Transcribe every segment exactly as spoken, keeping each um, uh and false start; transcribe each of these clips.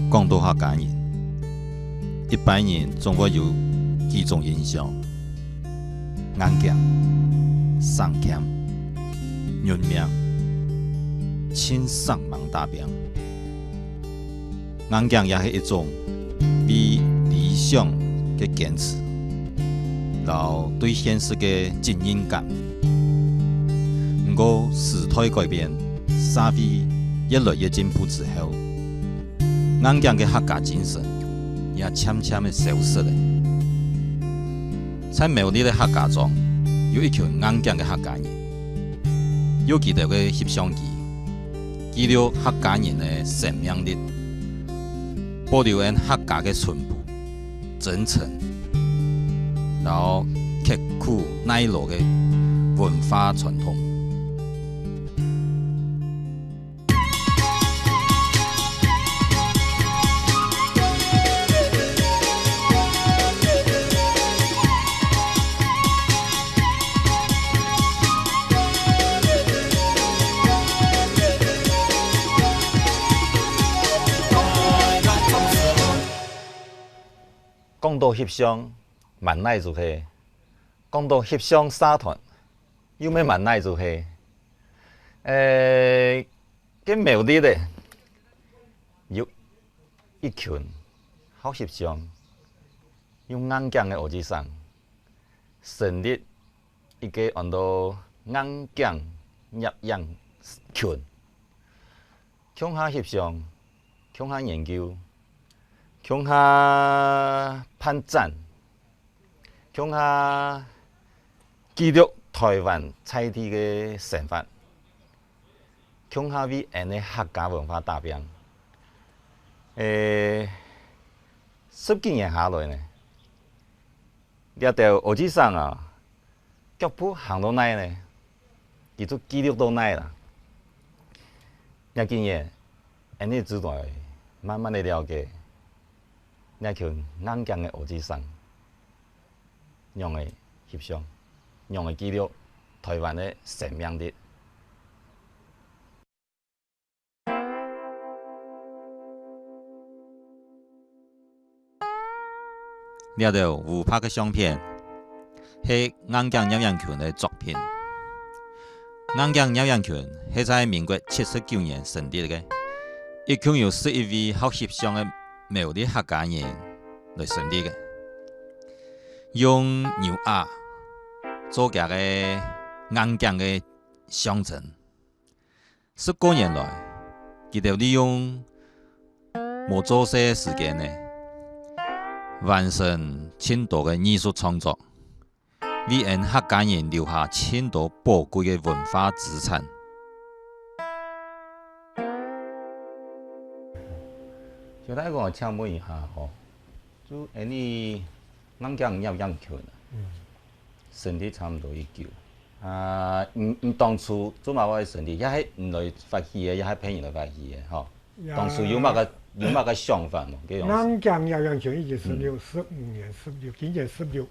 講到客家人，一般人總會有幾種印象：硬頸、省儉、認命、盡煞猛打拚。硬頸也係一種對理想个堅持，摎對現實个責任感。毋過時代改變，社會越來越進步之後， 硬頸个客家精神也漸漸个消失了。在苗栗个客家庄，有一群硬頸个客家人，用佢兜个翕相機，記錄客家人个生命力，保留𫣆客家个淳樸、真誠，摎刻苦耐勞个文化傳統。 講到翕相，滿哪位就係；講到翕相社團，又乜滿哪位就係。欸，該苗栗呢，有一群好翕相、又硬頸个歐吉桑，成立一個安到硬頸攝影群，共下翕相，共下研究，共下辦展， 共下記錄臺灣在地个生活，共下為𫣆个客家文化打拚。欸，十幾年下來呢，這兜歐吉桑啊，腳步行到哪呢，佢就記錄到哪啦。這幾年，𫣆俚就來慢慢个了解，這群硬頸个歐吉桑 仰仔翕相，仰仔記錄臺灣个生命力。這兜烏白个相片，係硬頸攝影群个作品。硬頸攝影群係在民國七十九年成立个，一共有十一位好翕相个苗栗客家人來成立个。 用牛鴨做厥个硬頸个象徵。十過年來，佢兜利用無做事个時間呢，完成盡多个藝術創作，為𫣆客家人留下盡多寶貴个文化資產。小弟講，請問一下吼， 就𫣆俚硬頸攝影群啊，嗯。成立差毋多已久。啊，你，你當初做麼个會成立？也係你來發起个，也係別人來發起个，吼？也當初有麼个，有麼个想法無？這樣子。硬頸攝影群已經成立，嗯。十五年，十六，今年十六，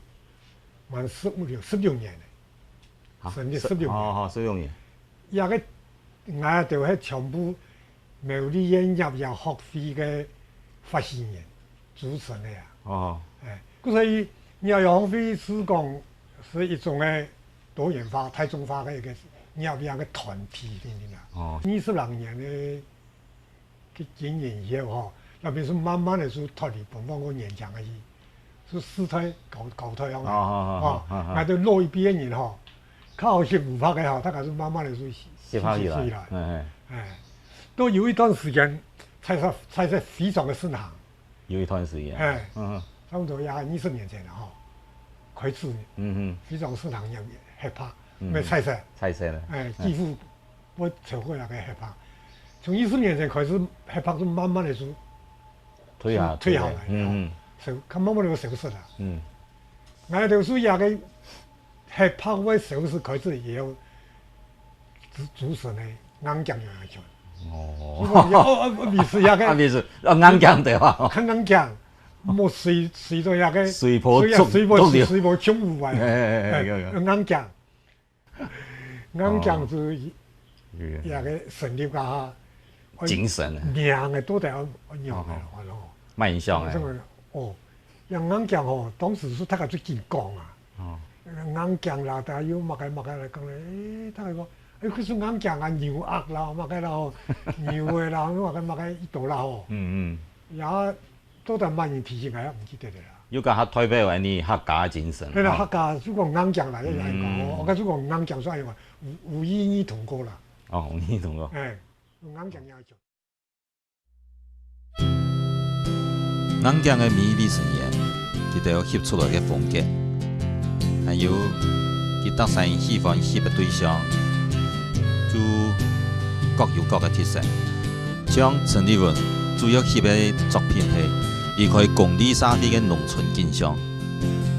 滿十五年，十六年了。 啊，成立十六年。好，好，十六年。這个，𠊎兜係全部苗栗縣攝影學會个發起人組成个啊。哦。欸，故所以攝影學會係講係一種个多元化、大眾化个一个攝影个團體，對毋對啊？哦。二十零年个 个經營以後吼，那邊就慢慢个就脫離本方个年輕个去，就世代交，交代樣个。哦，哦，哦，哦，哦。𠊎兜老一輩个人吼，較好翕烏白个吼，大家就慢慢个就翕，翕起來。翕起來。哎，哎。哎，都有一段時間，彩色，彩色非常个盛行。有一段時間。哎，嗯，嗯。差不多也二十年前了吼，開始，嗯，嗯。非常盛行个黑白，嗯。沒彩色。彩色个。哎，嗯。幾乎 會超過該个黑白。從二十年前開始，黑白就慢慢个就，退下，就退下來，退下，嗯，嗯。消，較慢慢个消失啦。嗯。𠊎兜係這个黑白會消失開始以後，組，組成个硬頸个群。哦。所以講，哦，哦，哦，意思這个，啊，意思，啊，硬頸對吧？較硬頸，莫隨，隨著這个，隨波逐，隨啊，隨波，逐流。隨波逐流啊。哎，哎，哎，哎，有，有。硬頸。 硬頸就哦。也个成立啊哈，精神个。硬个到底愛仰般个咯？哦，哦。 蠻影響个。哦，這硬頸吼，當時係大家最緊講啊。哦。硬頸啦，大家有麼个麼个來講咧，誒，大家講，誒，佢係硬頸啊，牛軛啦，麼个啦吼，牛个啦，麼个麼个一道啦吼。嗯嗯。也到底麼人提醒个，毋記得个啦。有講較代表个呢客家个精神。對啦，吼。客家就講硬頸啦，要恁樣講，嗯。哦，我講就講硬頸，所以講有，有意義通過啦。哦，有意義通過。誒，硬頸也有。 硬頸个每一位成員，佢兜翕出來个風格，還有佢逐儕喜歡翕个對象，就各有各个特色。像陳立文主要翕个作品係離開公立社會个農村景象。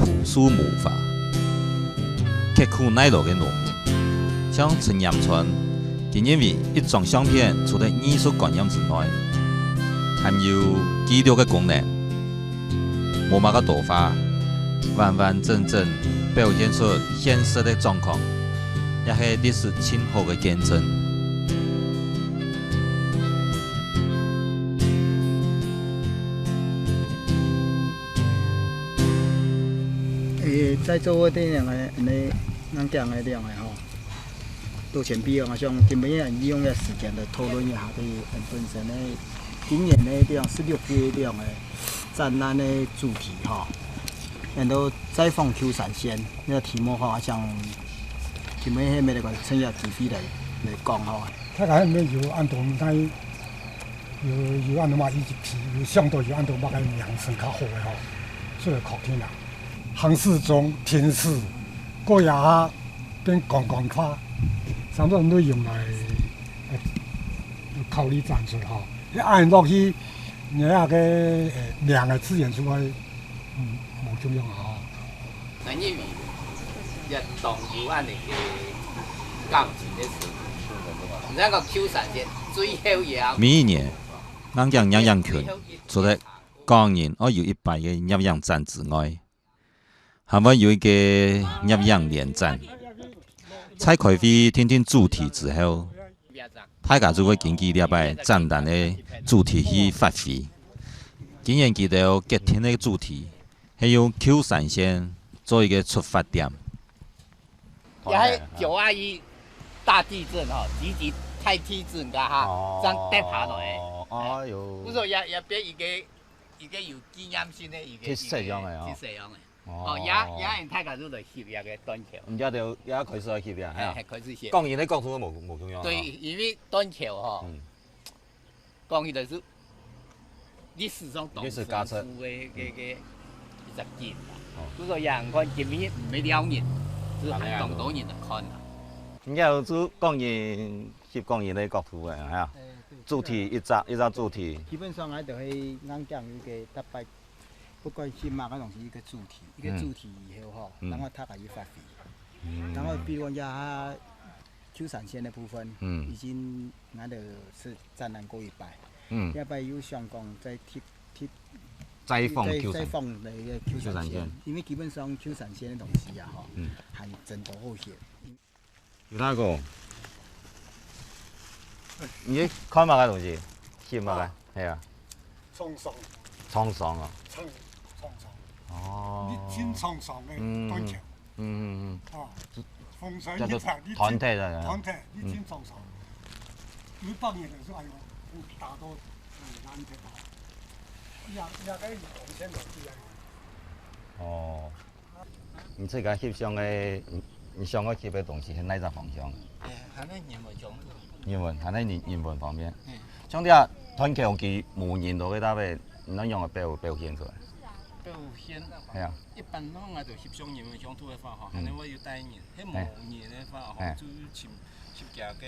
樸素無華，刻苦耐勞个農民。像陳炎川，佢認為一張相片除了藝術觀念之外，還有記錄个功能，無麼个多話，完完整整表現出現實个狀況，也係歷史盡好个見證。 誒，在座个恁樣个，恁樣硬頸个恁樣个吼，到前輩啊，想今晡日利用這時間來討論一下對，嗯，本身个今年个這樣十六屆這樣个展覽个主題吼，叫做再訪舊山線。這个題目吼，想今晡日係毋係來趁這機會來，來講吼。大家係毋係有恁多，有，有恁多嘛，一批，有想到有恁多麼个名稱較好个吼，出來確定啊。 行駛中停駛，過一下變觀光客，三種內容來，來考慮展出吼。你恁落去，你那個，呃，名个自然就會，嗯，無重要啊吼。那因為也當有恁樣个感情个事，你看个舊山線最後也每一年，硬頸攝影群除了個人愛有一擺个攝影展之外， 還會有一個攝影聯展。在開會定定主題之後，大家就會根據這擺展覽个主題去發揮。今年佢兜決定个主題係用舊山線做一個出發點。也係九二一大地震吼，集集大地震个哈，哦，這樣跌下來。哎喲。毋係也，也變一個，一個有紀念性个一個，特色樣个哦。特色樣个。 哦，也，也恁大家都來翕這個斷橋。毋，也就，也開始來翕啊，係啊。哎，開始翕。講人个角度都無，無共樣啊。對，因為斷橋吼，嗯。講起來係歷史上當歷史價值。豐富个，个，个一隻景啦。哦。所以講，也看今日毋係尞人，係還當多人來看啦。應該有就講人，翕講人个角度个，係啊。哎，對。主題一隻，一隻主題。基本上，𠊎就係硬頸一個特別 不管係麼个東西，一個主題，一個主題以後吼，嗯。然後大家去發揮。嗯。然後比如講這下舊山線个部分，嗯。已經𠊎兜係展覽過一擺。嗯。這擺又想講再貼，貼，再訪舊山，再，再訪那個舊山線，舊山線。因為基本上舊山線个東西啊，吼，嗯。還真多好翕。 有哪個？你看麼个東西？翕麼个？啊。係啊。滄桑。滄桑啊。滄，滄桑。哦。你真滄桑个，嗯，斷橋。嗯，嗯，嗯。啊，風吹一拍，你真，叫做團體个，團體，你真滄桑。嗯。有一百年个時候，哎喲，打到，嗯，爛忒啊。呀，呀，該以前落去啊。哦。 你自家翕相个，你，你想愛翕个東西係哪隻方向？哎，還係人文相關。人文，還係人，人文方面。嗯。像這斷橋佢無人到个搭位，你仰般表，表現出來？表現。係啊。一般上𠊎兜翕相人文相關个話吼，嗯。還係會有帶人，係無人个話吼，哎。就尋 就加个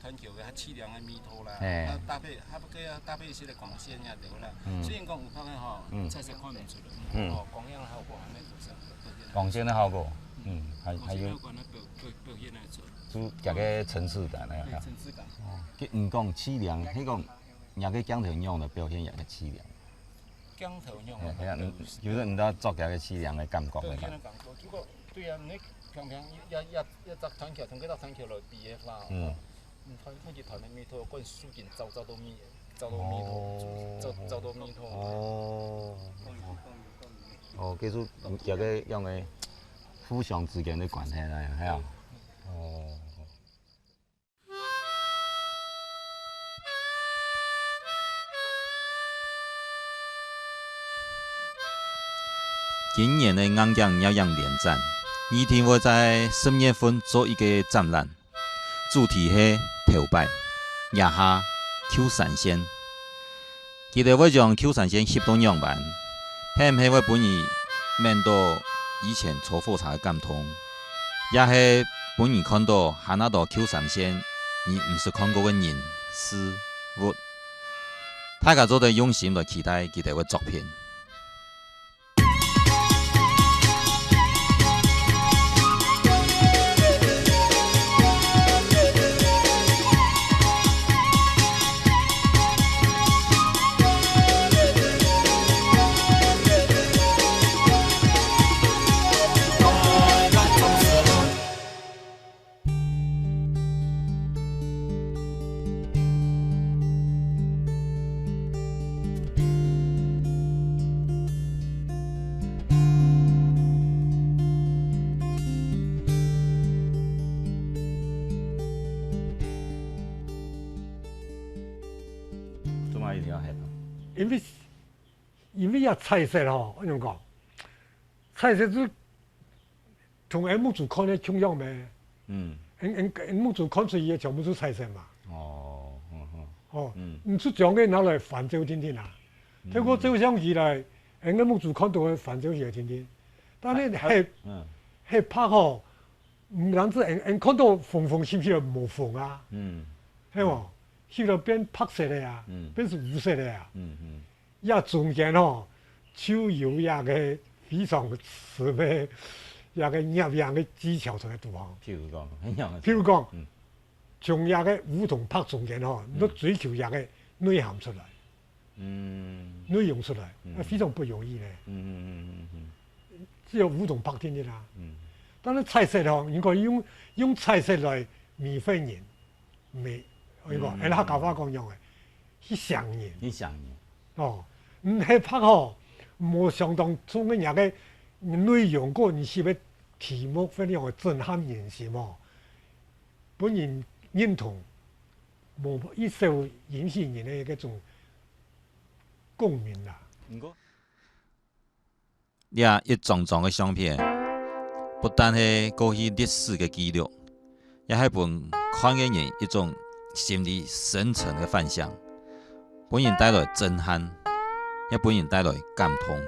斷橋个較淒涼个味道啦，嘿。啊搭配，啊，該搭配一些个光線也對啦。嗯。雖然講有拍个吼，嗯。確實看毋出來。嗯。哦，光線效果還蠻不錯。光線个效果，嗯，還，還有。光線效果那表，表，表現得出。就加个層次感那樣。對，層次感。哦，佢毋講淒涼，係講若个鏡頭仰般表現若个淒涼。 鏡頭仰般。哎，哎呀，嗯，有時你都要做這个淒涼个感覺个。對，淒涼个感覺。如果，對啊，你平常一，一，一隻斷橋，同該隻斷橋來比个話，嗯。嗯，看，看佢彈个味道，看手劲，找，找到味，找到味道，哦。找，找到味道。哦。哦，這就這个樣个互相之間个關係來，係啊。哦。今年个硬頸攝影聯展，預定會在十月份做一个展覽。 主題係頭擺，這下舊山線。佢兜會將舊山線翕到仰般，係毋係會分人愐到以前坐火車个感動，也係分人看到還較多舊山線你毋識看過个人、事、物？大家做得用心來期待佢兜个作品。 做麼一定愛翕啊？因為，因為這彩色吼，𠊎同你講，彩色就 同𠊎目珠看个共樣咩？嗯。𠊎，𠊎，𠊎目珠看出去个全部係彩色嘛。哦，嗯哼。哦，嗯。你就將佢拿來反照定定啊。嗯。透過照相機來，𠊎个目珠看到个反照起來定定。但係，啊，係，嗯。係拍吼，毋單止𠊎，𠊎看到紅紅係毋係無紅啊？嗯。係無？嗯。係毋係變白色个啊？嗯。變成烏色个啊？嗯，嗯。 這中間吼，就有一個非常深个一個攝影个技巧在該地方。譬如講，怎樣个？譬如講，嗯。從這個烏同白中間吼，嗯。你追求這個內涵出來，嗯。內容出來，嗯。那非常不容易呢。嗯，嗯，嗯，嗯，嗯。只有烏同白定定啊。嗯。但是彩色吼，你可以用，用彩色來迷惑人，迷，你講，嗯。哎，客家話講用个，去想人。去想人。 哦，毋係拍吼，無相當重个若个內容，个人翕个題目，非常个震撼人心哦，分人認同，無一首引起人个該種共鳴啦。毋過， 這一張張个相片，不但係過去歷史个記錄，也係分看个人一種心理深層个反響，分人帶來震撼，也分人帶來感動。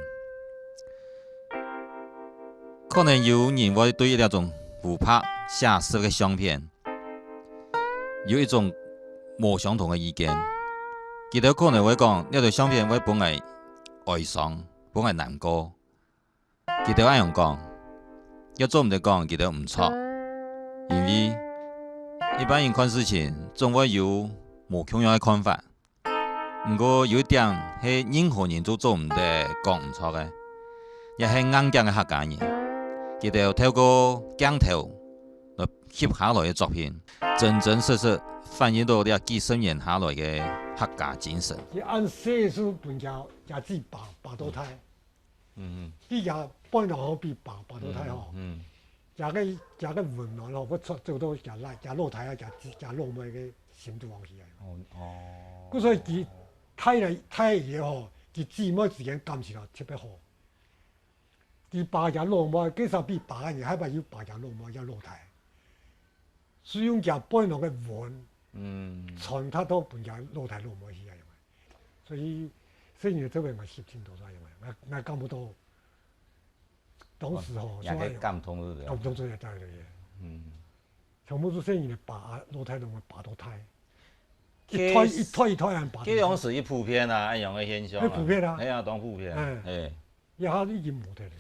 可能有人會對這種烏白寫實个相片， 有一種無相同个意見。佢兜可能會講，這兜相片會分𠊎哀傷，分𠊎難過。佢兜恁樣講，也做毋得講佢兜毋著，因為一般人看事情，總會有無共樣个看法。 毋過有一點係任何人都做毋得講毋著个，也係硬頸个客家人。佢兜透過鏡頭來翕下來个作品，真真實實反映到這幾十年下來个客家精神。佢恁細就分厥，厥子把，把到大。 嗯，嗯。比厥背囊好比把，把到大吼。嗯，嗯。厥个，厥个溫暖吼，會出，做到厥老，厥老弟啊，厥，厥老妹个心肚項去啊。哦，哦。故所以佢大了，大了以後吼，佢姊妹之間感情啊特別好。佢把厥老妹，介紹比把个人，還怕有把厥老妹，厥老弟。 係用厥背囊个溫，嗯。傳達到分厥老弟老妹去啊，樣个。所以，細人个作品𠊎翕盡多樣个，𠊎，𠊎感覺到，當時吼，哦，也个感動係毋係？感動出來，對，對，對。嗯。全部係細人个把，老弟老妹把到大。一代，該，一代一代恁把到大。該當時已普遍啊，恁樣个現象啊。很普遍啊。係啊，當普遍。嗯。係。 這下已經無忒咧。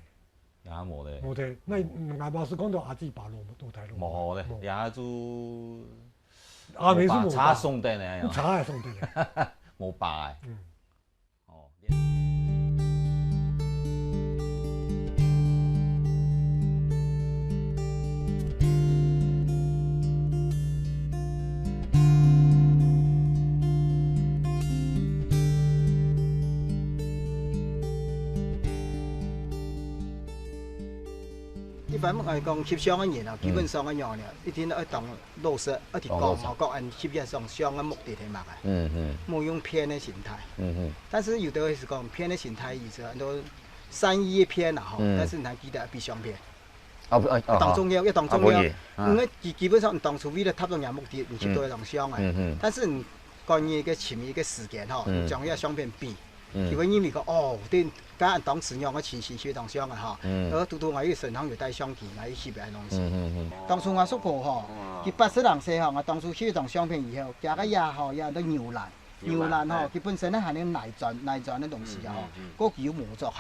這下無咧。無忒。該𠊎嘛係講到阿姊把老，老弟老妹。無咧，無。這下就阿妹係無把。無把，差送等咧，哎呀。差還送等咧。無把欸。嗯。哦。反正來講，翕相个人啊，基本上个樣呢，一定愛當老實，愛去講，當老實。吼，講恁翕一張相个目的係麼个，嗯嗯。莫用騙个心態。嗯嗯。但是有的係講騙个心態，意思很多善意个騙啦，吼，嗯。但是你還記得愛比相片。啊，不，啊，啊，當重要，也當重要。啊，不，啊。因為基，基本上你當初為了達到你个目的，你翕到一張相啊。嗯嗯。但是你關於一個尋一個時間吼，嗯。你將一個相片比，嗯。佢會認為講，哦，對， 該恁當時仰个情形，翕一張相啊吼。嗯。而拄拄𠊎又身上有帶相機，𠊎去翕个東西。嗯嗯嗯。當初𠊎叔婆吼，嗯。佢八十零歲吼，𠊎當初翕一張相片以後，佢个也吼，也都牛欄，牛欄吼，牛欄，嘿。佢本身呢還有內轉，內轉个東西啊吼，嗯嗯嗯。過佢又無著鞋。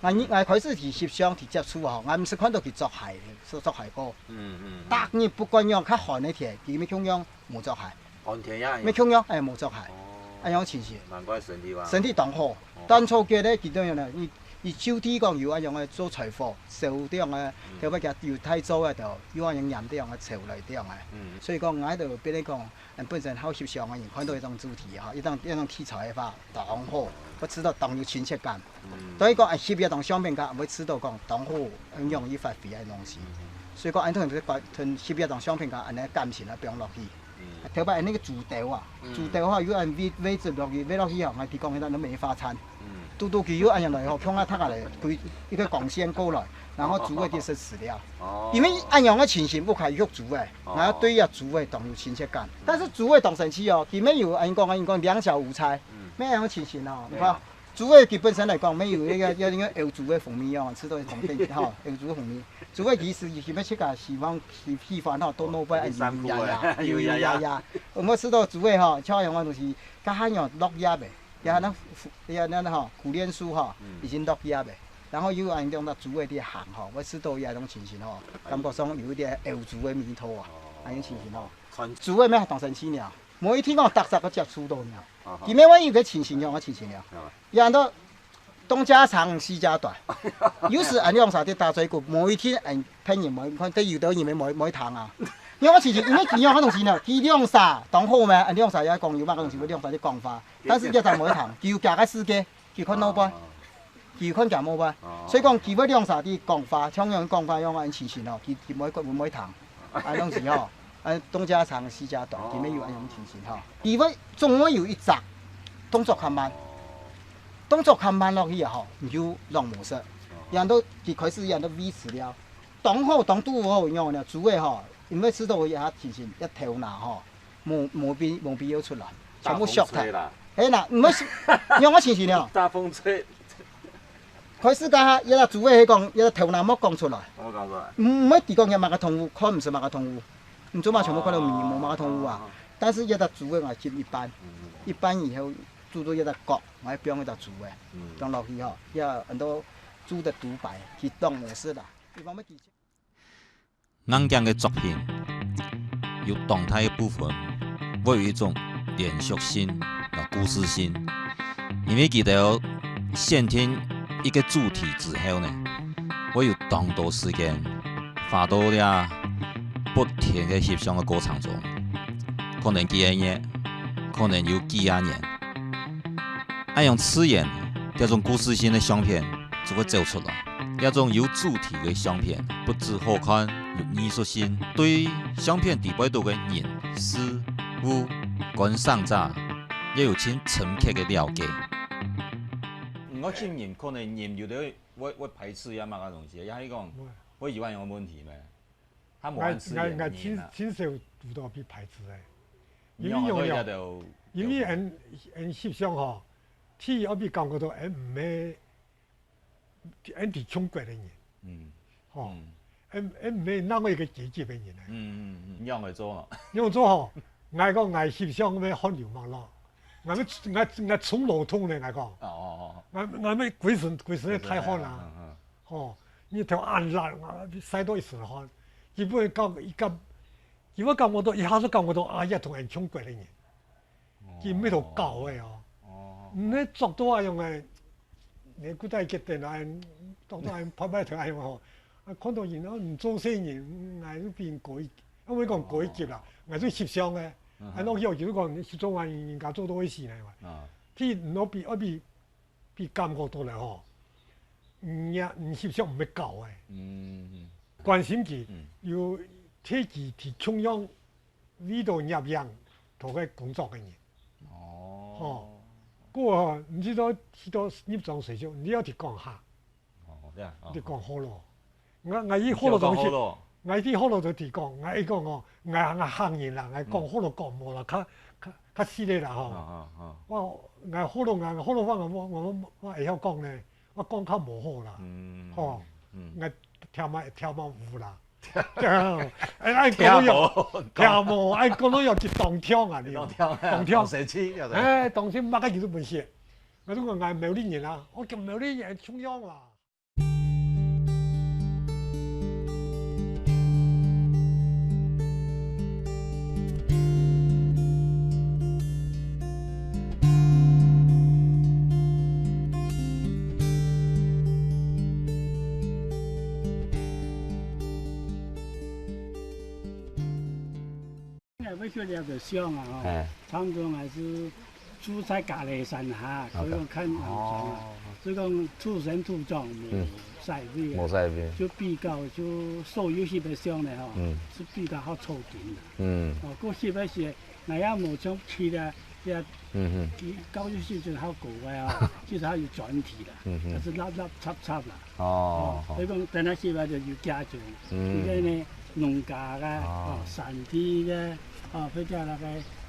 𠊎，𠊎開始去翕相，去接觸吼，𠊎毋識看到佢著鞋，著，著鞋過。嗯嗯嗯。逐日不管仰較寒个天，佢乜共樣無著鞋。 寒天也有。乜共樣，哎，無著鞋。哦。恁樣情形。難怪身體啊。身體當好。哦。當初佢咧，佢當樣呢，佢，佢就地講有恁樣个做柴火，燒這樣个，嗯。特別佢有大灶个，就有恁樣拈這樣个柴來這樣个。嗯。所以講，𠊎就變成講，嗯，本身好翕相个人，看到一種主題哈，一種，一種題材个話，當好，我知道當有親切感。嗯。所以講，哎，翕一張相片，佢會知道講，當好，很容易發揮个東西。嗯。所以講，恁樣同，同翕一張相片，佢恁樣感情啊，放落去。 嗯。頭擺恁呢个豬兜啊，嗯。豬兜吼，有恁位，位置落去，位落去吼，𠊎提講，該都梅花餐。嗯。嘟嘟佢有恁樣來吼，共下大家來，佢一個光線過來，然後豬仔就食死了。哦。因為恁樣个情形，屋下有豬仔，哦。然後對這豬仔當有親切感。但是豬仔當生氣哦，佢乜有恁講，恁講兩腳無猜，嗯。乜恁樣情形哦，你看，對啊。 豬仔佢本身來講，乜有一個，有一個歐洲个風味哦，食到當便宜吼，歐洲个風味。豬仔其實佢乜自家喜歡，喜，喜歡吼，到外背啊，有呀呀，有呀呀。有無食到豬仔吼，像樣个東西，該下有落葉个，也那，也那吼，苦楝樹吼，嗯。已經落葉个。然後又恁樣个豬仔在行吼，𠊎食到這種情形吼，感覺上有一點歐洲个味道啊，哦。恁樣情形吼。傳豬仔乜當生氣呢，無一定講逐隻个接觸到呢。啊哈。佢乜會有個情形，有個情形呢。啊。也都 東家長西家短。有時恁兩儕在打嘴鼓，無一定恁騙人，無，看，對有的人無，無，無聽啊。因為我其實，因為佢兩儕東西呢，佢兩儕當好咩，恁兩儕也講有麼个東西，兩儕在講話，但是這儕無聽，佢有佢个世界，佢看外背，哦。佢看佢外背。哦。所以講，佢會兩儕在講話，像樣講話樣恁情形哦，佢，佢無，無，無聽。 啊，東西吼，啊，東家長西家短，哦。佢乜有恁樣情形吼。佢會總會有一隻動作較慢，動作較慢落去啊吼，你就攏無食。哦。然後佢開始然後維持了，當好當拄好樣呢，豬仔吼，因為食到佢下情形，一頭那吼，無，無必，無必要出來，全部削忒。大風吹啦。嘿啦，毋係，仰个情形呢？大風吹。 開始該下，這隻豬仔係講，這隻頭那莫講出來。莫講出來。毋，毋係佢講有麼个動物，看毋出麼个動物。你做麼全部看到無，哦，無麼个動物啊？哦，哦。但是這隻豬仔𠊎翕一半，嗯，嗯。一半以後，做到這隻角，𠊎放這隻豬仔，嗯。放落去吼，這很多豬的獨白，佢當無事啦。一方面佢 硬頸个作品，有當大个部分會有一種連續性摎故事性，因為佢兜選定一個主題之後呢，會有當多時間花到這不停个翕相个過程中，可能幾個月，可能有幾下年。 恁樣自然，這種故事性个相片就會走出來。這種有主題个相片，不止好看，有藝術性，對相片底背肚个人、事、物、觀賞者，也有盡深刻个了解。毋過，盡人可能人有兜會，會排斥啊麼个東西，也係講，會。會有恁樣个問題咩？ 佢無恁自然个人啊。𠊎，𠊎，𠊎盡，盡少遇到被排斥个。因為仰仔，因為𠊎，𠊎翕相吼，第一，𠊎被感覺到，𠊎毋係，𠊎在中國个人。嗯。吼。嗯。𠊎，𠊎毋係另外一個階級个人啊。嗯，嗯，嗯。仰仔做啊？仰做吼，𠊎講，𠊎翕相，𠊎愛汗流脈落，𠊎愛，𠊎，𠊎衝腦痛呢，𠊎講。哦，哦，哦。𠊎，𠊎愛歸身，歸身个大汗啊。嗯，嗯。 吼，日頭恁辣，啊，曬到一身汗。佢會感，佢感，佢會感覺到，一下就感覺到，啊，這同𠊎中國个人。哦。佢毋係同搞个哦。哦。毋係著到恁樣个，你古代結婚啊，著到恁拍賣頭恁樣吼。啊，看到人，哦，你做生意，嗯，𠊎就比人高一，啊，𠊎講高一級啦，哦。𠊎就翕相个。嗯哼。啊，落去哦，就是講，你翕相啊，人家做到會死呢嘛。啊。佢，你愛比，愛比 被感覺到了吼，你也，你翕相毋係搞个。嗯，嗯。關心佢，嗯。有替佢提供樣為到攝影做个工作个人。哦。吼，故而吼，毋知道去到入莊水就，你要提講客，哦，這樣，哦。你講好咯。𠊎，𠊎一好咯東西，你就講好咯。𠊎一好咯就提講，𠊎一講哦，𠊎，𠊎客人啦，𠊎講好咯講無啦，較，較，較失禮啦吼。啊，啊，啊。我，𠊎好咯，𠊎好咯，我，我，我，我會曉講呢。 我講較無好啦，嗯，吼，嗯。𠊎聽嘛，聽嘛有啦。哎，哎，講到要，聽無，聽無，哎，講到要去當聽啊，你，當聽啊，當聽。當生氣，對不對？哎，當生氣，麼个佢都毋識。𠊎就講，𠊎苗栗人啊，我講苗栗人重要啊。 𠊎會去這個鄉啊，吼，哎。差不多還係住在高麗山下，OK。所以講較安全啊。哦。所以講土生土長，無，嗯。晒位啊。無晒位。就比較，就所有翕个相呢，吼，嗯。係比較好抽筋个。嗯。哦，過翕个時，𠊎也無像去了，也，嗯哼。佢教育水準較高个啊，其實佢有專題啦，嗯哼。但是垃垃雜雜啦。 哦，哦，所以講，等下翕啊就有價值。嗯。這個呢，農家个，哦。哦，產地个，哦，或者那個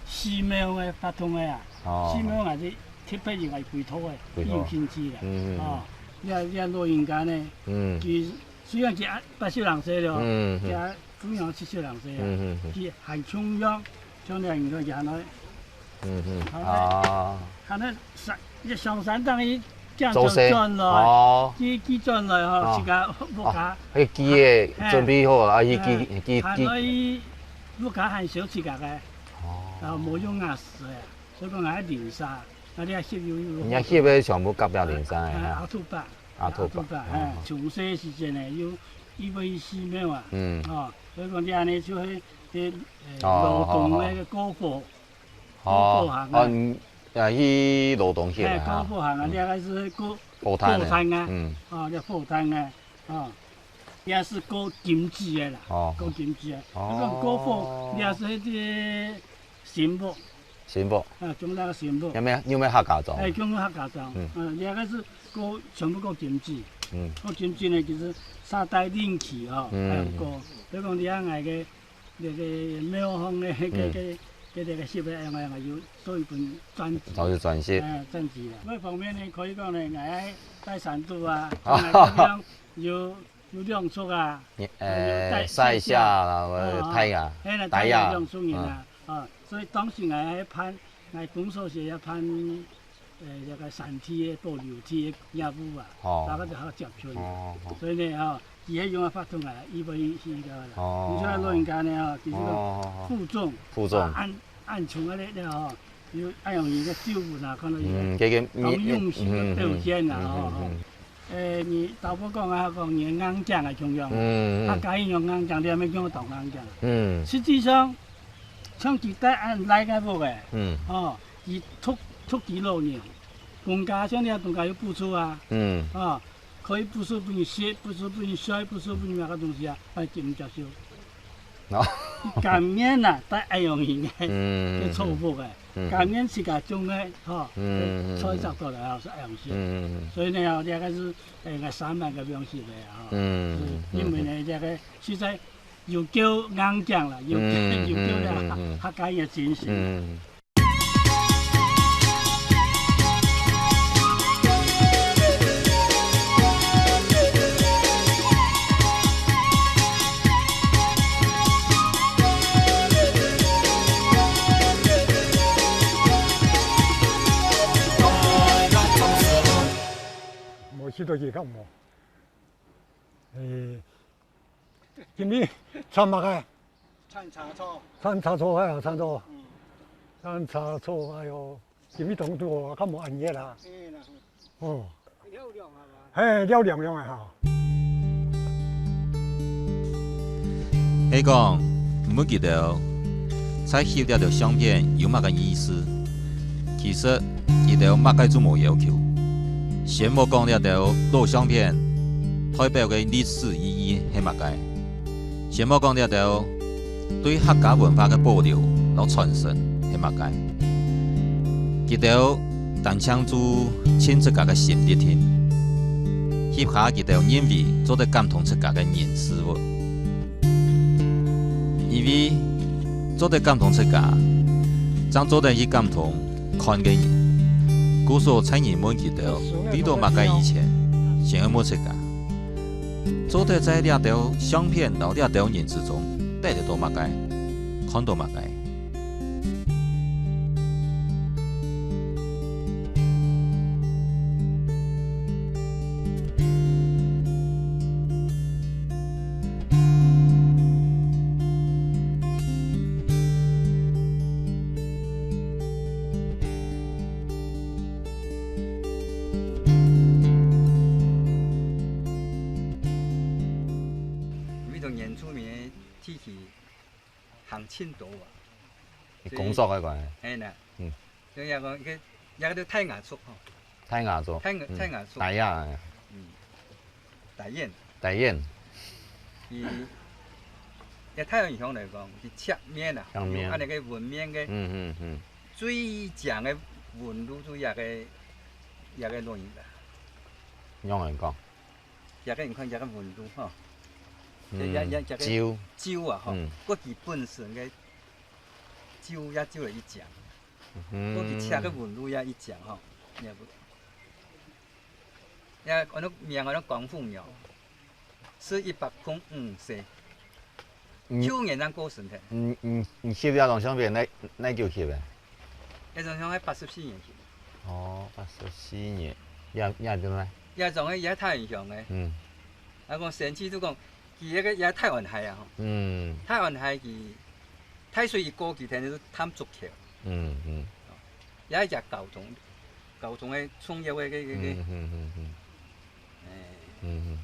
寺廟个發通个啊，哦。寺廟也係特別用來歸託个，歸託。有興趣个，嗯，嗯，嗯。哦，這，這老人家呢，嗯。佢雖然佢啊八十零歲了，嗯，嗯。佢啊姑娘七十零歲啊，嗯，嗯，嗯。佢還重要，像這人个樣來 嗯哼，啊。啊。啊，該上，上山等於這樣做事。轉來，哦。佢，佢轉來吼，哦。自家屋下。哦，該佢个準備好，啊，佢，佢，哎，佢，佢。還來屋下還燒自家个，哦。啊，無用啊，死个，所以講還零散，啊，你也翕有，有。人家翕个全部隔壁鄰舍个，哎，哈。阿土伯。阿土伯。阿土伯，哎，哦。從細時節呢，有一位寺廟啊，嗯。哦，所以講你恁呢就係，這，呃，哦，老董个高火。 哦，高火行啊。哦，嗯，啊，去羅東去了哈。哎，高火行啊，嗯。這個係高，火炭的，火炭啊，嗯。哦，這火炭啊，哦，也係高金子的啦，哦。高金子的。哦。你講高火，這係這个新屋。新屋。啊，種那個新屋。有沒有，有沒有客家庄？哎，種客家庄。嗯。嗯，這個係高，全部高金子。嗯。高金子呢，其實三代人去哦，嗯。還有高。比如講，你看𠊎个 這个廟方个，嗯。个，个，个，這个翕个，哎，哎，哎，有做一本專輯。哦，有專輯。哎，專輯啦。另一方面呢，可以講呢，𠊎在山肚啊，啊。𠊎這邊有，有兩處啊，你，有帶，哎，賽夏啦，哦，哦，太雅，哎，那太雅。太雅兩處人啊，嗯。啊，所以當時𠊎還辦，𠊎工作室也辦 呃，這个山地个保留地个業務啊，哦。大家就好接觸。哦，哦。所以呢，吼，佢係用个活動啊，佢會去个啦。哦。你像老人家呢，吼，其實講哦，哦，哦。負重，負重。啊，恁，恁重个力量吼，有恁容易个手骨啊，可能有嗯，這个當用心个表現啊，嗯，嗯，吼，嗯，嗯。呃，你頭先講啊，講你个硬頸啊，重要。嗯，嗯。啊，該用硬頸，你還沒用到硬頸。嗯。實際上，像佢帶恁來个屋个，嗯。吼， 佢獨，獨居老人，公家像你公家有補助啊，嗯。啊，可以補助分你食，補助分你睡，補助分你買个東西啊，哎，佢毋接受。哦。佢甘願啊，帶恁樣个，嗯。去坐屋个，嗯。甘願自家種个，吼，嗯。菜摘到來啊，係恁樣食。嗯。所以呢，吼，這个係，哎，𠊎三萬个方式个，吼。嗯。係因為呢，這个實在 有夠硬頸啦，有夠，嗯，有夠了，嗯，嗯，嗯。客家人个精神。嗯。無去到去看無？誒， 今日炒麼个？炒茶草。炒茶草，哎呀，炒草。嗯。炒茶草，哎喲，今日當多哦，較無恁熱啦。哎啦。哦。了涼啊嘛。嘿，了涼涼啊哈。係講，毋會記得哦，在翕這條相片有麼个意思？其實，佢兜麼个都無要求。先莫講這條老相片，代表个歷史意義係麼个？先莫講這兜對客家文化个保留摎傳承係麼个，佢兜單淨做盡自家个心一定，翕下佢兜認為做得感動自家个人事物。因為做得感動自家，正做得去感動看个人。故所在人問佢兜為著麼个以前，先愛問自家， 做得在這兜相片摎這兜人之中，得得到麼个，看到麼个？有一種原住民个地區行盡多啊。你工作个關係。係啦。嗯。所以講，一個，一個大雅族吼。大雅族。大雅，嗯。大雅族。大雅。嗯。大雅。大雅。佢，在大雅鄉來講，佢赤面啊，赤面。有恁呢个文面个。嗯，嗯，嗯。最強个文路就這個，這個錄音啦。仰般講？ 這個你看，這個紋路吼，嗯，這，這，這，這個皺。皺啊吼，嗯。過去本身个皺也皺了一截，嗯。過去車个紋路也一截吼，你看，也安到名安到廣府廟，是一百空五歲。 嗯。舊年正過身个。嗯，嗯，你翕這張相片，哪，哪久翕个？這張相係八十四年翕个。哦，八十四年，也，也對啦。也種个也太原鄉个。嗯。啊，講神奇就講，佢那個也太原溪啊吼。嗯。太原溪佢，大水一過，佢天天就探竹橋。嗯，嗯。也係隻交通，交通个重要个，个，个，个。嗯，嗯，嗯，嗯。哎。嗯，嗯。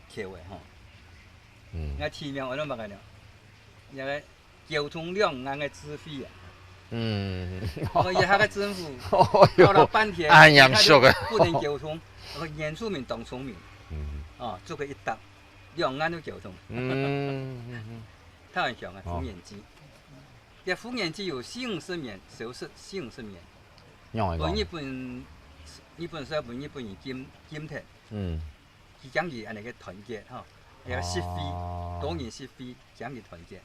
橋个吼。 嗯。𠊎題名安到麼个呢？這個交通兩岸个智慧啊。嗯。𠊎這下个政府，哦喲，搞了半天，恁嚴肅啊。不能交通，𠊎原住民當聰明。嗯。哦，做个一搭，兩岸都交通。嗯，嗯，嗯。太原鄉啊，哦。豐源祭。這豐源祭有四五十年，少說四五十年。仰般講？分日本，日本時代分日本人禁，禁忒。嗯。 佢驚佢恁呢个團結吼，那個失會，哦。多年失會，驚佢團結，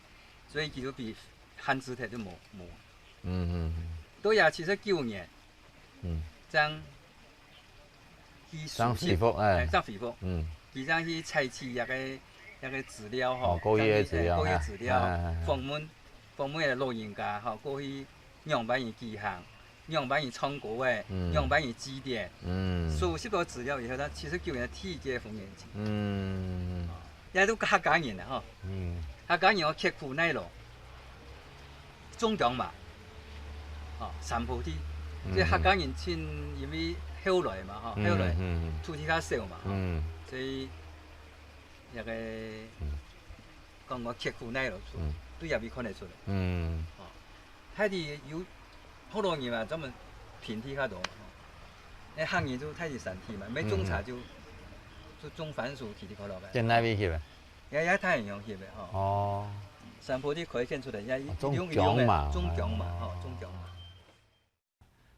所以佢就被限制忒就無，無。嗯，嗯，嗯。到也七十九年，嗯。正去正恢復，哎。哎，正恢復。嗯。佢正去採集那個，那個資料吼，哦，過去个資料，正去，哎，過去資料，哎，哎，哎。訪問 訪問个老人家吼，過去仰般人舉行，仰般人唱歌个，嗯。仰般人祭典，嗯。收集到資料以後，佢七十九年第一屆豐源祭。嗯。哦，也都客家人啊吼。嗯。客家人哦，刻苦耐勞，種薑嫲，哦，山坡地，嗯。這客家人盡，因為後來嘛吼，嗯，後來嗯，嗯。土地較少嘛吼，嗯。所以 那個，嗯。講講刻苦耐勞，嗯。對這位看得出來。嗯。哦，大體有好多人嘛，專門平地較多嘛，吼。那客人就大體山地嘛，沒種茶就，嗯，嗯。就種番薯、奇哩果咯个。在哪位去个？也，也太原鄉去个，吼。哦。山坡地可以看出來，也，哦，一用一用个，種薑嫲。種薑嫲，哦。吼，種薑嫲。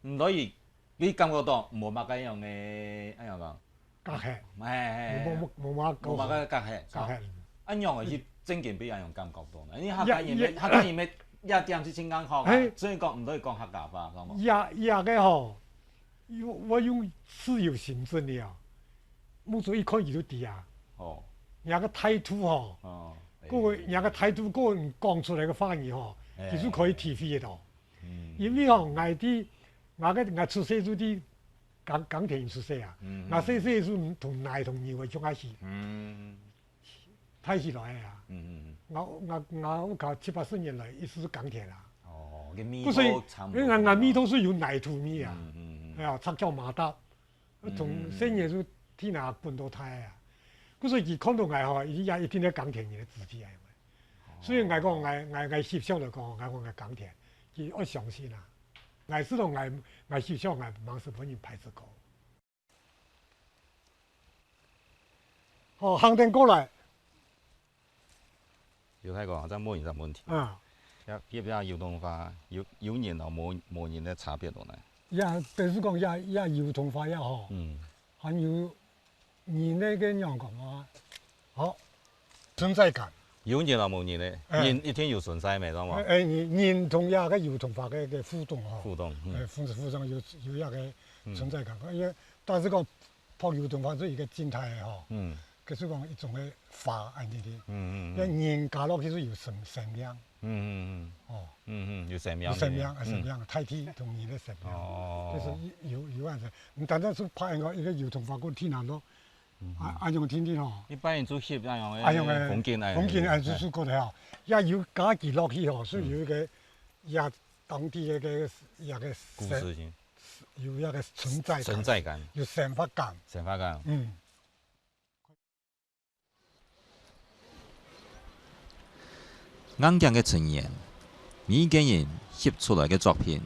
毋所以，你感覺到無麼个樣个，恁樣講？隔閡。嘿，嘿，嘿。無，無，無麼个無麼个隔閡。隔閡。恁樣个去正經必恁樣感覺到呢？因為客家人也，也，也，客家人也，也點是真艱苦啊，嘿。所以講毋可以講客家話，知無？也，也个吼，有，我有自由行政个啊，目珠一看佢就知啊。哦。人家个態度吼，哦。个人个態度，个人講出來个話語吼，嘿。佢就可以體會得到。 嗯。因為吼，𠊎在，𠊎个，𠊎出世就在耕，耕田出世啊。嗯，嗯。𠊎細細就同奶同牛个共下去，嗯。大起來个啊。嗯，嗯，嗯。𠊎，𠊎，𠊎屋下七八十年來一直耕田啊。哦，个味道差毋多。故所，因為𠊎，𠊎味道係有泥土味啊。嗯，嗯，嗯。哎呀，赤腳馬踏，嗯，從細人就天下滾到大啊。故所佢看到𠊎吼，佢也一定係耕田人个子弟啊。 所以𠊎講，𠊎，𠊎，𠊎翕相來講，𠊎講𠊎耕田，佢愛相信啊。𠊎知道𠊎，𠊎翕相，𠊎吂使分人排斥過。好，行等過來。劉太公，再問一個問題。啊。這，這片油桐花，有，有人摎無，無人个差別在哪？也，就是講也，也油桐花也好，嗯。還有人个，个仰講啊，好，存在感。有人摎無人个，哎。人一定有存在个，知無？哎，哎，人，人同這个油桐花个，个互動吼。互動，嗯。哎，互，互動有，有這个存在感。嗯。因為，但是講， 白油桐花係一個靜態个吼，嗯。佢係講一種个花恁樣个。嗯，嗯，嗯。該人加落去係有生，生命。嗯，嗯，嗯。哦。嗯，嗯，有生命，有生命，有生命。啊，生命，嗯。大地同人个生命。哦。就係有，有，有恁樣。毋單單係白个，一個油桐花个天然咯，嗯哼。啊，恁樣天天吼。一般人就翕恁樣个，恁樣个風景，哎，風景，哎，就，哎。就過來吼。也有加佢落去吼，係有一個，嗯。也當地个，个，也个故事性。 有那個存在感，存在感。有生活感。生活感。嗯。硬頸个呈現，每一個人翕出來个作品，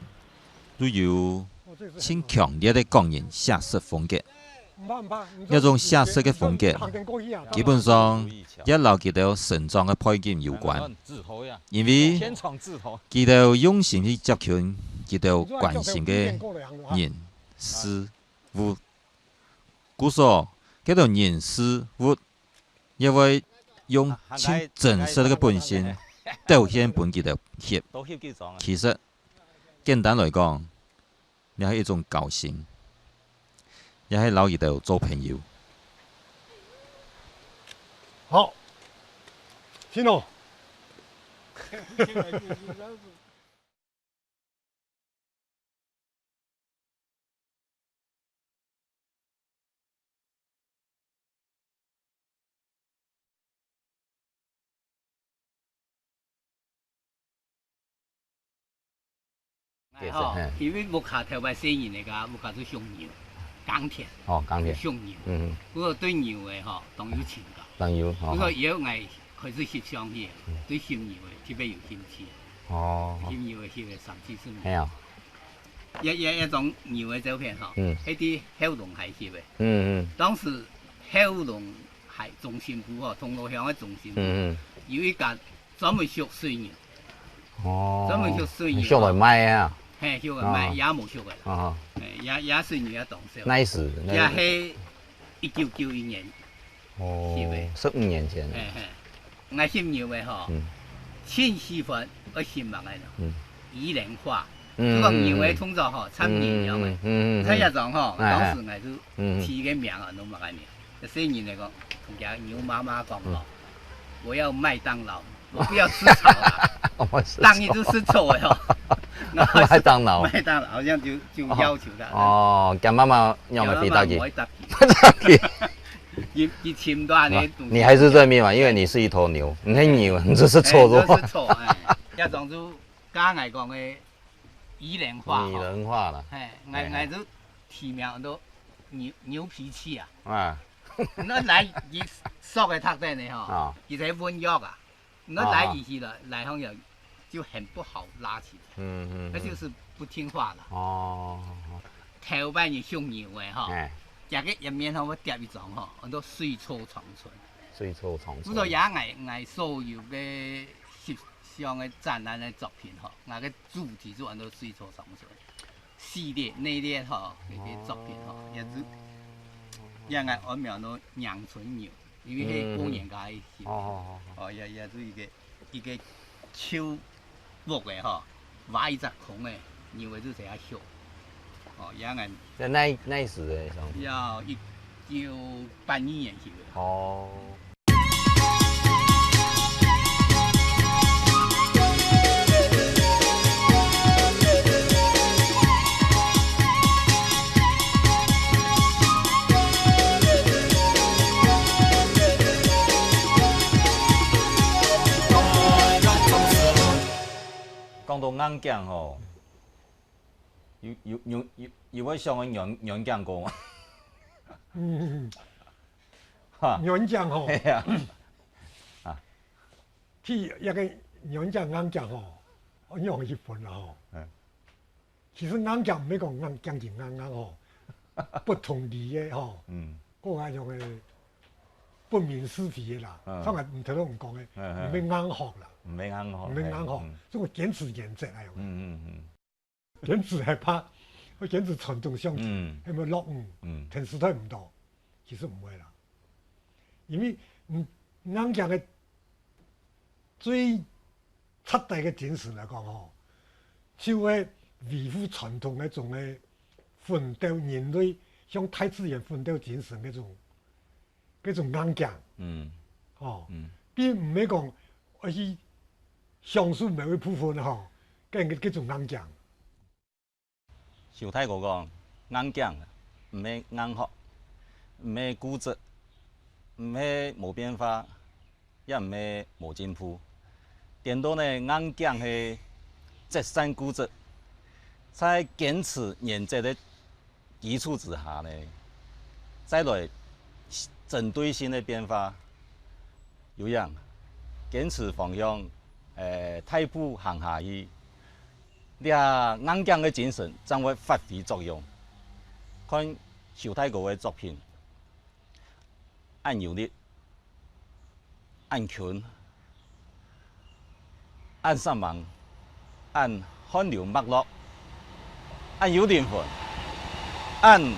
都有盡強烈个個人寫實風格。這種寫實个風格，基本上也摎佢兜成長个背景有關，因為佢兜用心去接近佢兜關心个人、事、 物。故所，該兜人事物也會用盡真實个本性表現分佢兜翕。其實，簡單來講，這係一種交心，也係摎佢兜做朋友。好，行咯。 吼，嘿。因為屋下頭擺細人个，屋下就畜牛，耕田。哦，耕田。畜牛。嗯，嗯。不過對牛个吼，當有情感。當有，哦。不過以後𠊎開始翕相片，嗯。對翕牛个特別有興趣。哦。翕牛个翕个三四十年。係啊。一，一，一張牛个照片吼，嗯。該在後龍溪翕个。嗯，嗯。當時後龍溪中心部吼，銅鑼鄉个中心部，嗯，嗯。有一家專門畜水牛。 哦，專門畜水牛。畜來賣啊？嘿，畜來賣，哦。也無畜个啦。哦。嘿，也，也水牛也當少。那時，那也係一九九一年。哦，翕个。十五年前。嘿，嘿。𠊎翕牛个吼，嗯。盡喜歡愛翕麼个呢？嗯。擬人化。嗯，就講牛个動作吼，嗯，參人樣个。嗯，嗯，嗯，嗯。像這種吼，哎，哎。當時𠊎就，嗯，嗯。起个名啊，攏麼个名。 細人來講，同厥牛媽媽講吼，嗯。「我要麥當勞，我不要吃草啦。」哦，不要吃草。當然就食草个吼。麥當勞。麥當勞好像就，就要求他。哦，哦，厥媽媽仰會回答佢？厥媽媽毋會答佢。毋答佢。佢，佢尋到恁樣个東西。你還是認命嘛，因為你是一頭牛，你係牛，你就是草，哎，係吧？就是草，哎。這種就剛才講个擬人化吼。擬人化啦。嘿，𠊎，哎，哎。𠊎就 起名安到牛，牛脾氣啊。啊。那來佢索个特徵呢吼，啊。佢係文弱啊。那來一起了，啊。來好像就很不好拉起來，嗯，嗯，嗯。那就是不聽話了。哦。頭擺你畜牛个吼，哎。這个一面吼，𠊎貼一張吼，安到水草長春。水草長春。不過也𠊎，𠊎所有个翕相个展覽个作品吼，𠊎个主題就安到水草長春。 系列，系列吼，這个作品吼，也係，也𠊎安名安到迎春牛，因為係過年該个時節。嗯，嗯，嗯。哦，哦，哦，哦。哦，也，也係一个，一个舊屋个吼，挖一隻空个，牛仔就在遐歇。哦，也𠊎在那，那時的時候。要一九八二年去个。哦。 講到硬頸吼，有，有，有，有，有會想愛軟，軟頸哥無？嗯。 哈。軟頸吼。係啊。啊。去該个軟頸硬頸吼，仰般去分啦吼。嗯。其實硬頸毋係講硬，頸頸硬硬吼，不同理个吼。嗯。各樣个不不明是非个啦，嗯。像𠊎頭先毋講个，嗯，嗯。毋係硬殼啦，毋係硬殼，毋係硬殼，嘿，嗯。這種堅持原則哎喲。嗯，嗯，嗯。堅持係怕，愛堅持傳統上去，嗯。係毋係落伍，嗯。電視台毋到，其實毋會啦。因為，嗯，硬頸个最徹底个精神來講吼，就係維護傳統个種个奮鬥，人類向大自然奮鬥精神个種，个種硬頸。嗯。吼，嗯。並毋係講愛去享受某一部分吼，个，个種硬頸。 邱大哥講，硬頸毋係硬殼，毋係固執，毋係無變化，也毋係無進步。顛倒呢，硬頸係擇善固執，在堅持原則个基礎之下呢，再來針對性个變化。 有影，堅持方向，欸，大步行下去，這硬頸个精神正會發揮作用。看邱大哥个作品，恁有力，恁近，恁生猛，恁汗流脈落，恁有靈魂，恁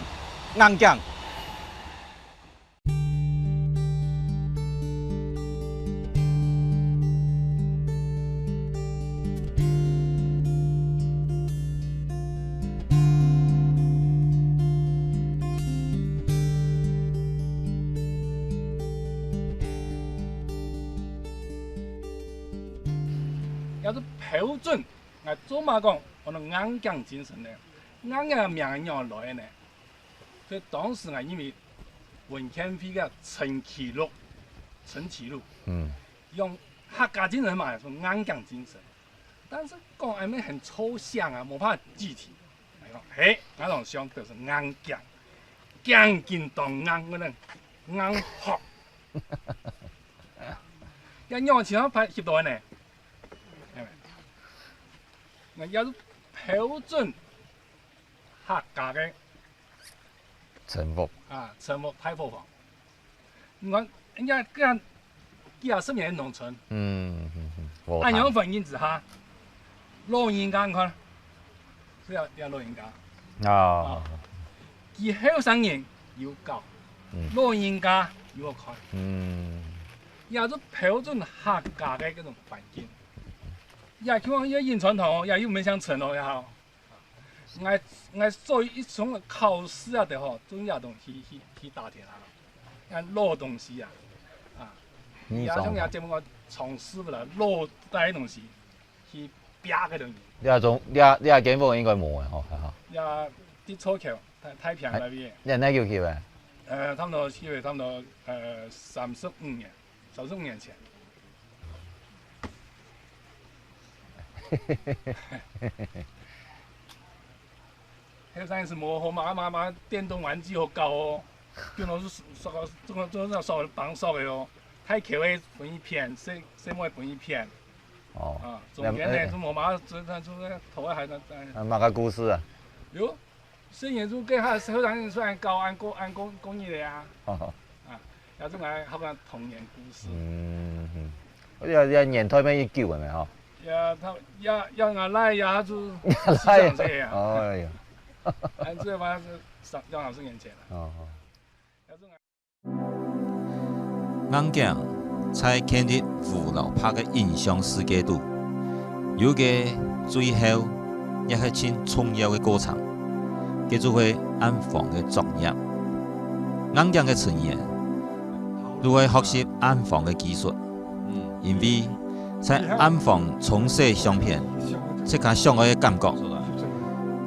硬頸。 也係標準，𠊎做麼講，𠊎个硬頸精神呢？硬頸个名仰來呢？ 所以當時𠊎認為文建會个陳其祿，陳其祿，嗯。用客家精神嘛，係硬頸精神。但是講恁樣很抽象啊，無辦法具體。𠊎講，嘿，𠊎當想就是硬頸，頸根當硬，𠊎講硬殼。要用其他牌翕到呢？哎，那要是標準 客家个陳屋。啊，陳屋大伙房。你看，人家這樣幾下十年个農村，嗯，嗯，嗯，無恁樣環境之下，老人家你看，係啊，這老人家，哦。啊，佢後生人有教，嗯。老人家有好看，嗯。也係標準客家个這種環境。也就講也引傳統哦，也又毋係像陳屋也好。 𠊎，𠊎做一種考試啊，得吼，中意个東西去，去打聽啊，恁老東西啊，啊，你也像人家節目講，從師傅啦，老代東西去啪个東西。你這種，你這，你這間屋應該無个吼，哈哈。也在草橋，太，太平那邊。哎，你哪久去个？呃，差不多去了差不多，呃，三十五年。 三十五年前。後生時無好嘛，嘛，嘛，電動玩具好搞哦。電腦係掃，掃，做，做，做，掃，幫掃个哦。大箍个分一片，細，細妹分一片。哦。啊，中間呢，那，那，就無嘛，就，就，就，頭个還在，在。啊，麼个故事啊？有， 細人仔該下後生人雖然教恁過，恁過，過日个啊。哦。啊，也係𠊎客家童年故事。嗯，嗯。這，這年代乜已久个咩吼？也，佢，也，也𠊎倈也就四十歲啊。哦，哎呀。恁這嘛係三，兩三十年前啦。哦，哦。也係𠊎 硬頸在建立烏摎白个影像世界肚，有一個最後也係盡重要个過程，該就係暗房个作業。硬頸个成員都會學習暗房个技術，因為在暗房沖洗相片，自家想愛个感覺，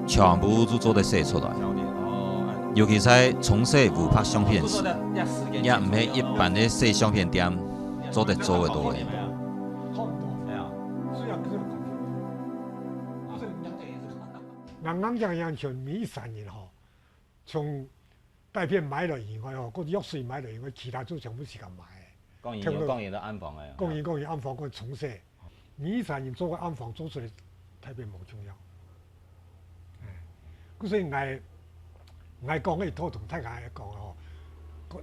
全部都做得寫出來。 尤其在沖洗烏白相片時，也毋係一般个洗相片店做得做得到个。𠊎硬頸樣全每一儕人吼，從底片買落以外吼，个藥水買落以外，其他就全部自家買个。講人有，講人个暗房个。講人，講人暗房，講沖洗。 每一儕人做个暗房做出來，特別無共樣。哎，故所以𠊎，𠊎講个一套同大家講吼，講，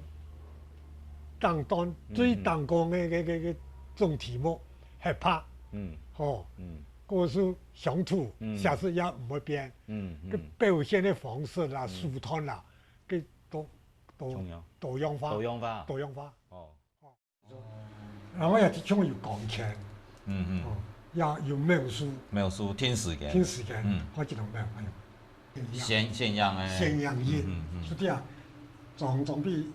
當當最當講个个个个種題目，害怕，嗯，吼，嗯，故事鄉土，嗯，寫實也毋會變，嗯，个表現个方式啦、手段啦，个多多多樣化，多樣化，多樣化，哦，然後也像有鋼琴，嗯嗯，哦，也有描述，描述停時間，停時間，嗯，好幾種描述。 宣宣揚个宣揚音，嗯嗯，就這樣，裝裝比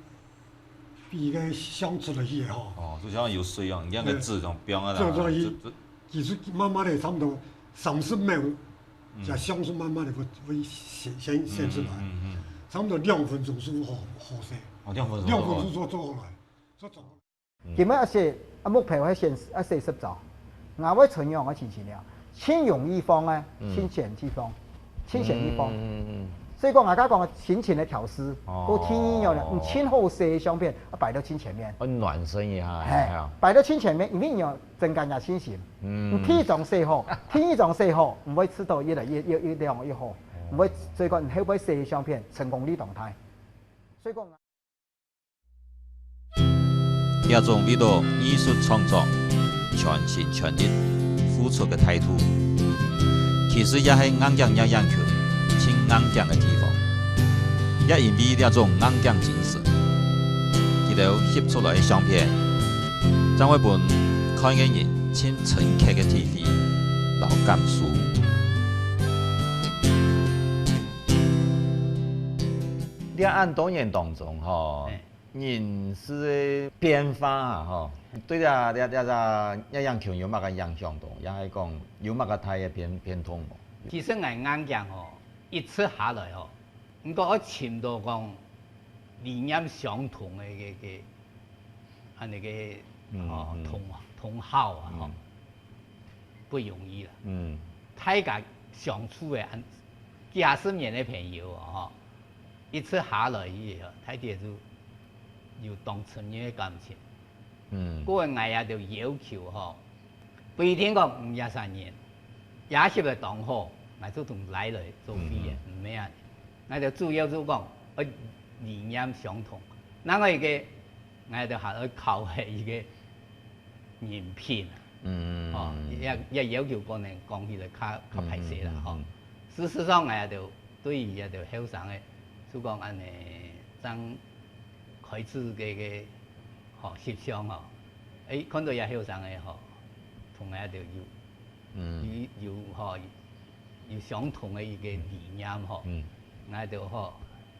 比个像出來去个吼。哦，就像有水哦，你看个字種標啊，這種一，其實慢慢的差不多三十秒，這像素慢慢的會會顯顯顯出來，嗯嗯，差不多兩分鐘就好好勢，哦，兩分鐘，兩分鐘就做好來，就做好。 今日愛寫啊，目標愛寫愛寫十張，𠊎會存樣个情形了，盡容易放个，盡簡易放，盡簡易放。所以講，𠊎剛講个心情个調試，哦，過第二樣呢，你盡好勢个相片，啊，擺到盡前面。哦，暖身一下，嘿，擺到盡前面，因為你要增加人家信心。你第一張寫好，第二張寫好，你會試到越來越越越越好，你會所以講，你後背寫个相片成功率當大。所以講。 這種為了藝術創作全心全力付出个態度，其實也係硬頸葉永強盡硬頸个地方。也因為這種硬頸精神，佢兜翕出來个相片，正會分看个人盡深刻个體會摎感受。 這恁多年當中吼，人事个變化啊吼，對這這這這葉永強有麼个影響到？也係講有麼个大个變變動無？其實𠊎硬頸吼，一直下來吼，毋過愛尋到講理念相同个个个，恁呢个，哦，同同好啊吼。 不容易啦。嗯，大家相處个恁幾下十年个朋友哦，吼，一直下來以後，大家就有當深入个感情。嗯，故所𠊎也就要求吼，不一定講五十三年，也翕个當好，𠊎就同拉來做會員，毋係啊。𠊎就主要就講，呃，理念相同。另外一个，𠊎就還愛考核一个人品啊。 嗯，哦，也也要求可能講起來較較歹勢啦，吼。事實上，𠊎也就對於也就後生个，就講恁呢，正開始个个，吼，翕相吼，誒，看到也後生个吼，同𠊎就有，嗯，有有吼，有相同个一个理念吼，嗯，𠊎就吼，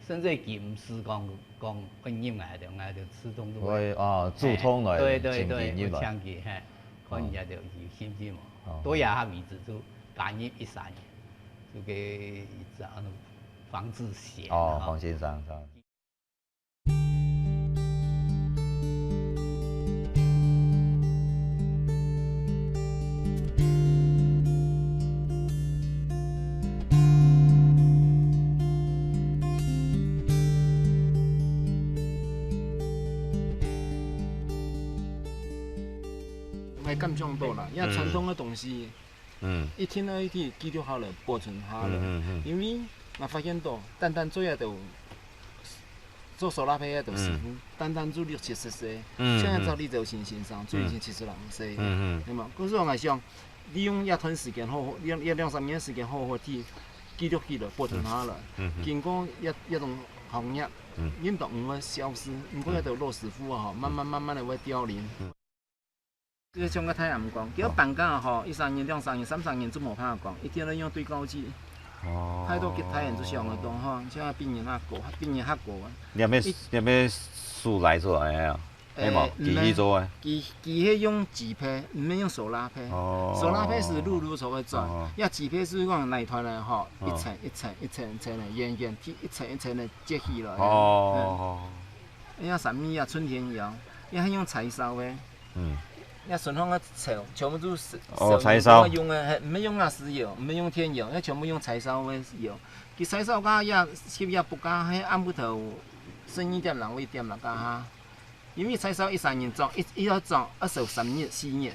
甚至佢毋使講講愛入𠊎就，𠊎就自動就會，會啊，主動來，對對對，請佢入來。會請佢，嘿。 看人家就有興趣嘛。哦，到這下為止就加入一儕人，就个一隻黃志賢哦，黃先生，𠊎感想到啦，因為傳統个東西，嗯，一定愛去記錄下來，保存下來。嗯嗯嗯，因為𠊎發現到，單單做這兜做手拉胚个師傅，單單做六七十歲，嗯，像這隻李朝臣先生，做已經七十零歲，嗯嗯，對嘛？可是𠊎想，利用這段時間好好，兩兩兩三年時間好好去記錄起來，保存下來。經過這這種行業，應當毋會消失，毋過這兜老師傅啊，吼，慢慢慢慢个會凋零。 就像个大人講，叫放假吼，一儕人、兩儕人、三儕人就無辦法講，一定愛用對講機。哦，太多其他人就想个講吼，像比人較高，比人較高啊。你有沒有你有沒有手拉出來啊？係無？機器做个。機機器用機胚，毋係用手拉胚。哦，手拉胚係擼擼就會轉，哦，這機胚係講泥團个吼，一層一層一層一層个，圓圓一層一層个接起來。哦，哎呀，三米啊，春天搖，這還用柴燒个。 嗯，這身項个柴全部都係哦，柴燒用个，係毋係用瓦斯窯，毋係用電窯，這全部用柴燒个窯。佢柴燒甲也翕也不加，係暗晡頭十二點零一點啦加下。因為柴燒一儕人做，一一要做二十三日、四日，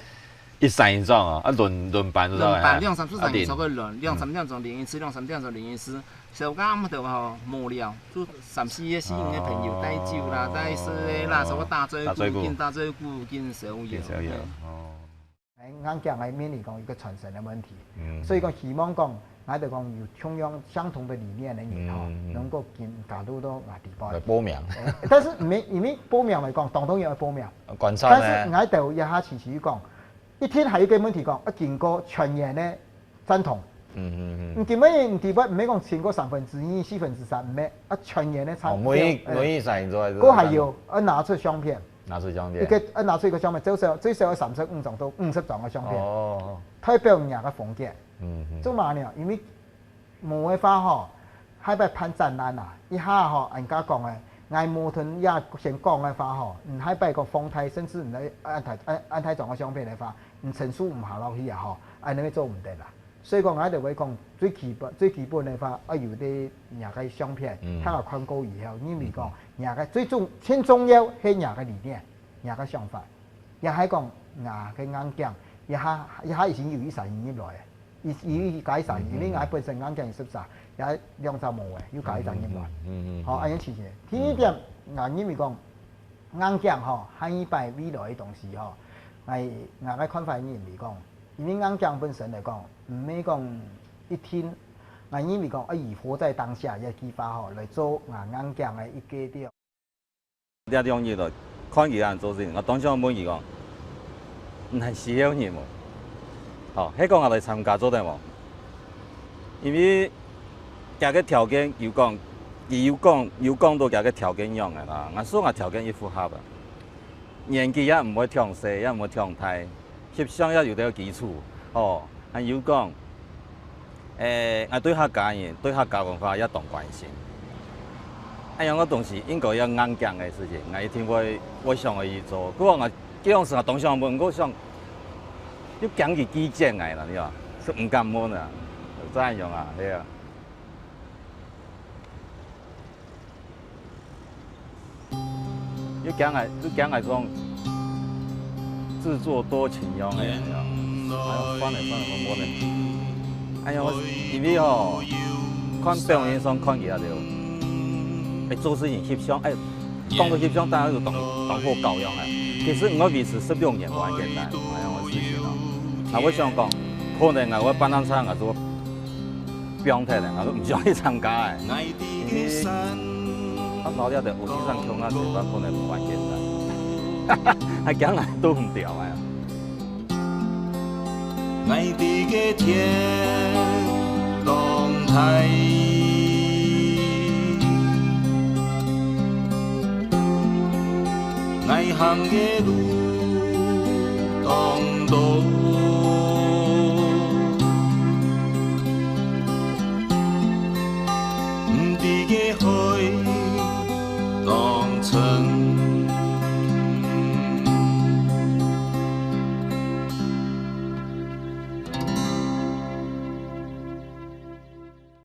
一儕一張啊，啊，輪，輪班就對了。輪班，兩三四儕人坐个輪，兩三點鐘輪一次，兩三點鐘輪一次。所以講暗晡頭吼，無聊，就三四个、四五个朋友帶酒啦，帶食个啦，哦。坐个打嘴鼓，打嘴鼓。緊打嘴鼓，緊宵夜。緊宵夜，嘿。哦。哎，硬頸个面臨講一个傳承个問題。嗯。所以講希望講，𠊎就講有共樣相同个理念个人吼，嗯，嗯。能夠緊加入到𠊎底背。來報名。哎，但是毋免，因為報名來講，當然愛報名。觀察呢。但是𠊎就一下其實講， 一定還有一个問題講，愛經過全員个贊同。嗯，嗯，嗯。你根本你底背毋係講經過三分之二、四分之三，毋係，啊，全員个贊，哦，每一，哎，每一儕人都在這个贊同。過還有，愛拿出相片。拿出相片。一个，愛拿出一个相片，最少，最少愛三十五張到五十張个相片。哦。代表你个風格。嗯，嗯。做麼个呢？因為 無个話吼，下擺辦展覽啊，一下吼，人家講个，𠊎無同也先講个話吼，你下擺个風台，甚至你个安排，安，安排裝个相片个話，你層數毋下落去啊吼，恁樣做毋得啦。所以講，𠊎就會講，最基本，最基本个話，愛有个若个相片，嗯。大家看過以後，認為講，嗯，嗯。若个最重，最重要係若个理念，若个想法，也係講，若个硬頸，一下，一下已經有一儕人入來个。 佢，佢，佢解散，嗯，因為𠊎本身硬頸十三，也兩隻無个，又解散入來。嗯，嗯，嗯，嗯。好，恁樣情形。第二點，𠊎認為講，硬頸吼，下一擺未來个東西吼，𠊎，𠊎个看法認為講，因為硬頸本身來講，毋係講一定，𠊎認為講，愛以活在當下這句話吼，來做𠊎硬頸个一个點。 這兩日來看佢恁做事，𠊎當想問佢講，你還需要人無？吼，係講𠊎來參加做得無？因為佢个條件有講，佢有講，有講到佢个條件樣个啦，𠊎說𠊎條件已符合啊，年紀也毋會忒細，也毋會忒大。 翕相也有兜基礎，吼，還有講，誒，𠊎對客家人、對客家文化也當關心。恁樣个東西應該愛硬頸个事情，𠊎一定會，會想愛去做。不過𠊎，該當時𠊎當想問，毋過想，又驚佢拒絕𠊎啦，你知道？係毋敢問啊，就恁樣啊，係啊。 又驚𠊎，又驚𠊎種自作多情樣个，哎呀，算了算了，我無了。哎呀，𠊎因為吼，看表面上看起來就，哎，做事情翕相，哎，講到翕相，大家就當，當好搞樣啊。其實𠊎維持十六年無恁簡單，哎呀，𠊎事情哦。啊，𠊎想講，可能啊，𠊎半路差，𠊎做 放忒了，𠊎都毋想去參加欸。因為發到了个五七三共啊，這款可能無恁簡單，還驚𠊎做毋到欸。𠊎在个天當大，𠊎行个路當長，毋知个